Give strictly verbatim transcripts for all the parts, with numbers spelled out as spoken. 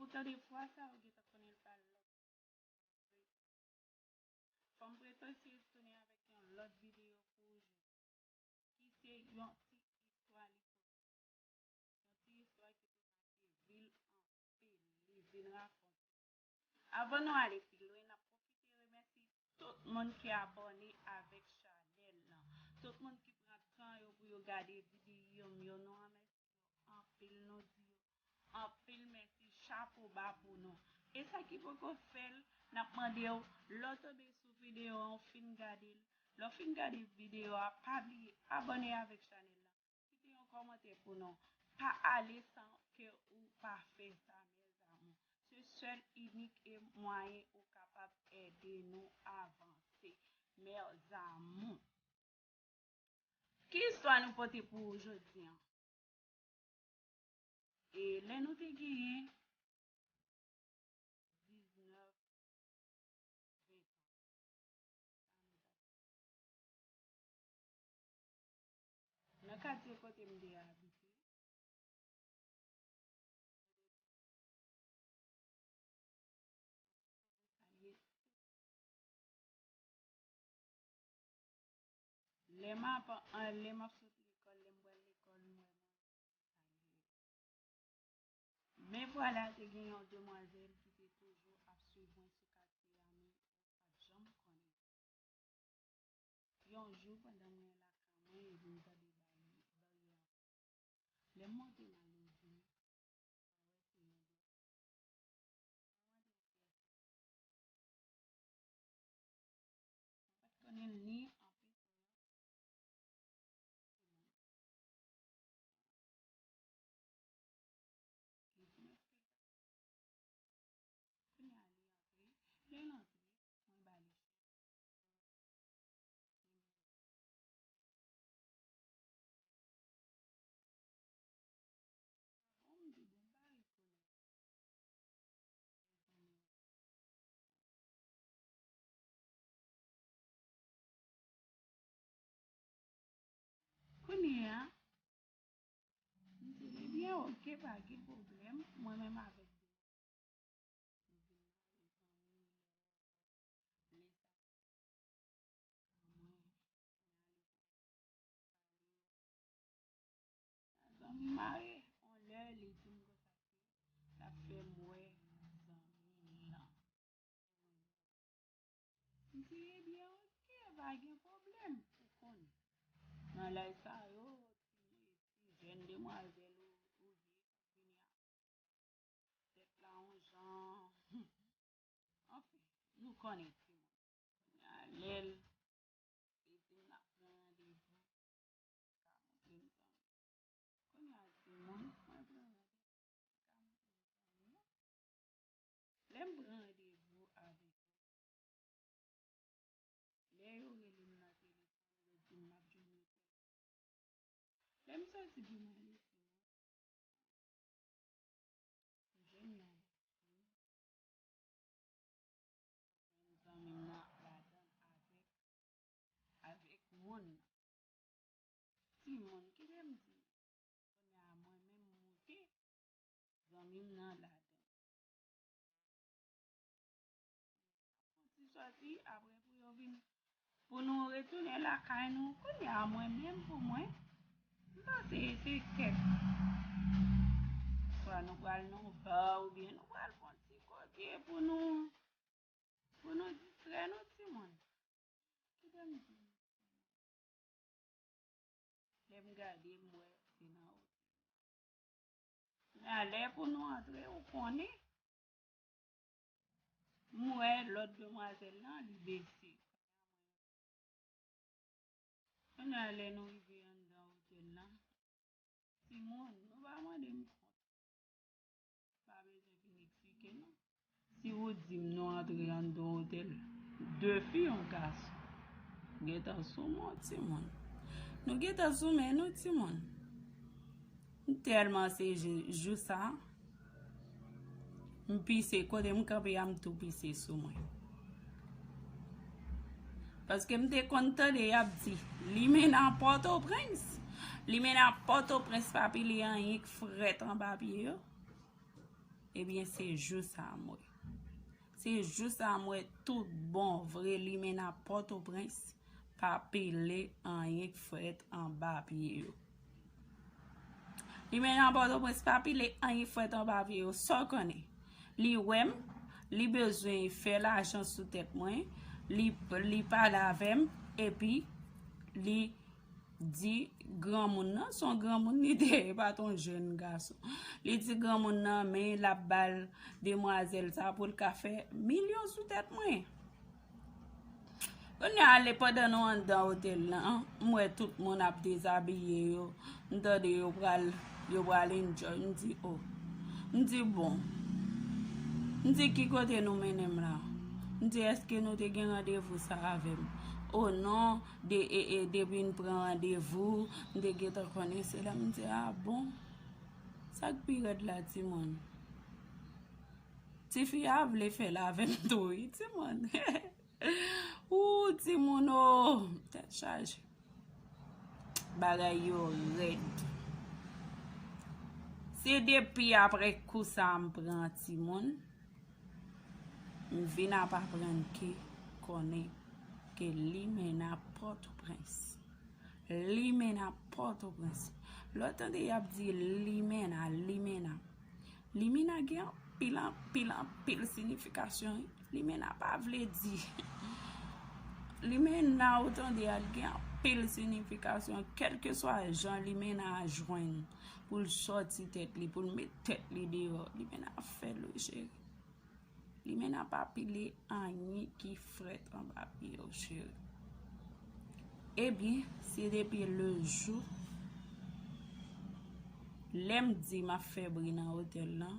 Poutan de fwa sa, ou gentan konnen l pa lòt. Fò m prese retounen avèk yon lòt videyo pou ou jodi, ki se yon ti istwa li pote. Yon ti istwa ki te make vil anpil, li vin rakonte. Avan nou ale pi lwen, n ap pwofite remèsye tout moun ki abòne avèk chanèl lan. Tout moun ki pran tan yo pou yo gade videyo m yo, nou remèsye yo anpil, nou di yo anpil mèsi, chapo ba pou nou. E sa ki poko fè l, n ap mande w, lè w tonbe sou videyo an, w fin gade l, lè w fin gade videyo a, pa bliye abòne avèk chanèl lan. Kite yon kòmantè pou nou. Pa ale san ke ou pa fè sa, mes amours. Se sèl inik e mwayen ou kapab ede nou avanse, mes amours. Ki istwa nou pote pou ou jodi an? E lè nou te genyen diznèf, ven tan. Nan katye kote m te abite, lè m ap, an, lè m ap sot lekòl, lè m pral lekòl, m wè mwen. Men vwala, te gen yon demwazèl ki te toujou ap swiv mwen sou katye a, men ou pa t janm konnen. Yon jou, pandan mwen lakay mwen, epi m tande baryè, baryè a. Lè m monte nan levye, mwen wè se yon dòktè. Mwen pa t konnen l ni anpil. Li di m, kounye a li antre, lè l antre, mwen ba li chans. Bon, m di, bon, m pa rekonèt. Kounye a, m di, ebyen, oke, pa gen pwoblèm. Mwen menm avèk de zanmi, lè sa mwen zanmi mare, yon lè li di m konsa ke l ap fè m wè zanmi l lan. M di, ebyen, oke, pa gen pwoblèm, ou konnen. Nan laj sa yo, ti, ti jèn demwazèl ou, ou ye, k ap vini a tèt la yon jan. Anfen, nou konnen timoun. Kounye a, lè l, li di m l ap pran randevou, ka montre m zanmi. Kounye a, timoun, mwen pran randevou, ka montre m zanmi an. Lè m pran randevou avèk yo, lè yo rele m nan telefòn, yo di m m ap jwenn yon tèl. Lè m soti pou m ale, timoun, m jwenn nan, m jwenn zanmi m nan ladan l avèk, avèk moun nan. Timoun, kite m di nou, kounye a mwen menm m moute, zanmi m nan ladan l. Ti sòti, apre pou yo vin, pou nou retounen lakay nou. Kounye a, mwen menm pou mwen, m panse se kèk, swa nou pral nan yon ba oubyen nou pral fè yon ti kote pou nou, pou nou distrè nou timoun. Kite m di nou. Lè m gade, m wè se nan otèl. Men lè pou nou antre, ou konnen, m wè lòt demwazèl lan, li bese. Kounye a, lè nou rive anndan otèl lan, timoun, nou pa mande m kont. Pa bezwen vin eksplike non. Si ou di m nou antre anndan otèl, de fi, yon gason. Gentan sou men w, timoun. Nou gentan sou men nou, timoun. M tèlman se jou, jou sa, m pise, kote m kanpe a, m tou pise sou mwen. Paske m te konn tande y ap di, li mennen Pòtoprens. Li mennen Pòtoprens, pa pile anyen k frèt anba pye yo. Ebyen, se jou sa a m wè. Se jou sa a m wè tout bon vre limena Pòtoprens pa pile anyen k frèt anba pye yo. Limena Pòtoprens pa pile anyen k frèt anba pye yo. Sa w konnen? Li wè m, li bezwen fè lajan sou tèt mwen, li, li pale avè m, epi li di granmoun nan, se yon granmoun li te ye, pa t yon jèn gason. Li di granmoun nan, men l ap ba l demwazèl sa pou l ka fè milyon sou tèt mwen. Kounye a, ale pandan nou anndan otèl lan, m wè tout moun ap dezabiye yo. M tande yo pral, yo pral enjoy. M di, oh. M di, bon. M di, ki kote nou mennen m la? M di, èske nou te gen randevou sa avè m? Oh non, de, e, e, depi n pran randevou, m te gentan konnen se la. M di, ah bon. Sa k pi rèd la, timoun? Tifi a vle fè l avè m tou, wi, timoun. Ou, timoun, oh, tèt chaje. Bagay yo rèd. Se depi apre kou sa a m pran timoun, m vin ap aprann ke konnen ke limena Pòtoprens. Limena Pòtoprens. Lè w tande y ap di limena, limena. Limena gen anpil, anpil, anpil sinifikasyon, wi. Limena pa vle di. Limena, ou tande a, l gen anpil sinifikasyon. Kèlkeswa jan limena a jwenn pou l sòti tèt li, pou l met tèt li deyò, limena ap fè l, wi, cheri. Limena pa pile anyen ki frèt anba pye yo, cheri. Ebyen, se depi le jou, lè m di m ap fè bri nan otèl lan,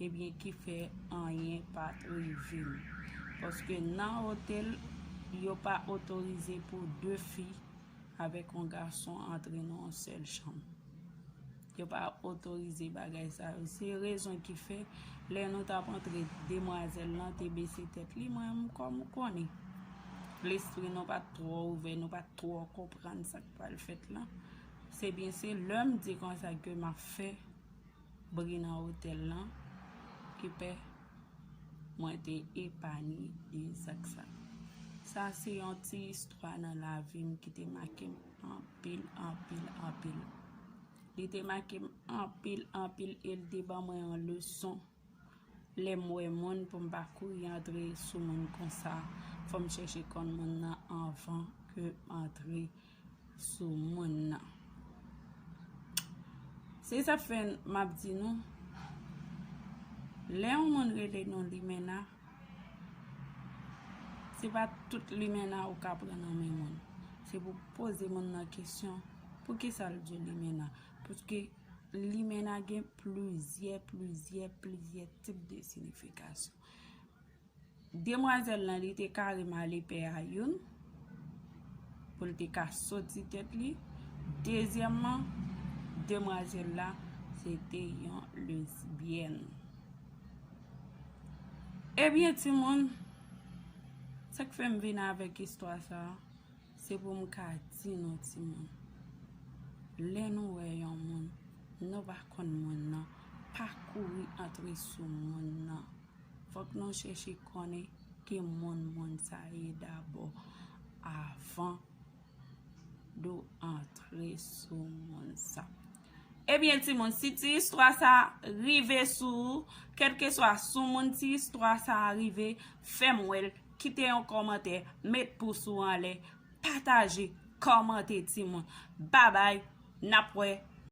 ebyen, ki fè anyen pa t rive m. Paske nan otèl, yo pa otorize pou de fi avèk yon gason antre nan yon sèl chanm. Yo pa otorize bagay sa yo. Se rezon ki fè, lè nou t ap antre, demwazèl lan te bese tèt li, mwen menm, kòm ou konnen, lespri nou pa t twò ouvè, nou pa t twò konprann sa k pral fèt lan. Se byen, se lè m di konsa ke m ap fè bri nan otèl lan, ki fè mwen te epanye de zak sa. Sa se yon ti istwa nan lavi m ki te make m anpil, anpil, anpil. Li te make m anpil, anpil, e l te ban mwen yon leson. Lè m wè moun, pou m pa kouri antre sou moun konsa, fò m chèche konn moun nan anvan ke m antre sou moun nan. Se sa k fè m ap di nou, lè yon moun rele nou limena, se pa tout limena ou ka pran nan men moun. Se pou poze moun nan kesyon, poukisa l di w limena? Paske limena gen plizyè, plizyè, plizyè tip de sinifikasyon. Demwazèl lan, li te ka rema lepè a youn, pou l te ka soti tèt li. Dezyèmman, demwazèl la, se te yon lesbyèn. Ebyen, timoun, sa k fè m vin avèk istwa sa a, se pou m ka di nou, timoun, lè nou wè yon moun, nou pa konn moun nan, pa kouri antre sou moun nan. Fòk nou chèche konnen ki moun moun sa ye dabò, avan nou antre sou moun sa. Ebyen, timoun, si ti istwa sa rive sou ou, kèlkeswa sou moun ti istwa sa rive, fè m wè l, kite yon kòmantè, met pous ou anlè, pataje, kòmante, timoun. Babay, n ap wè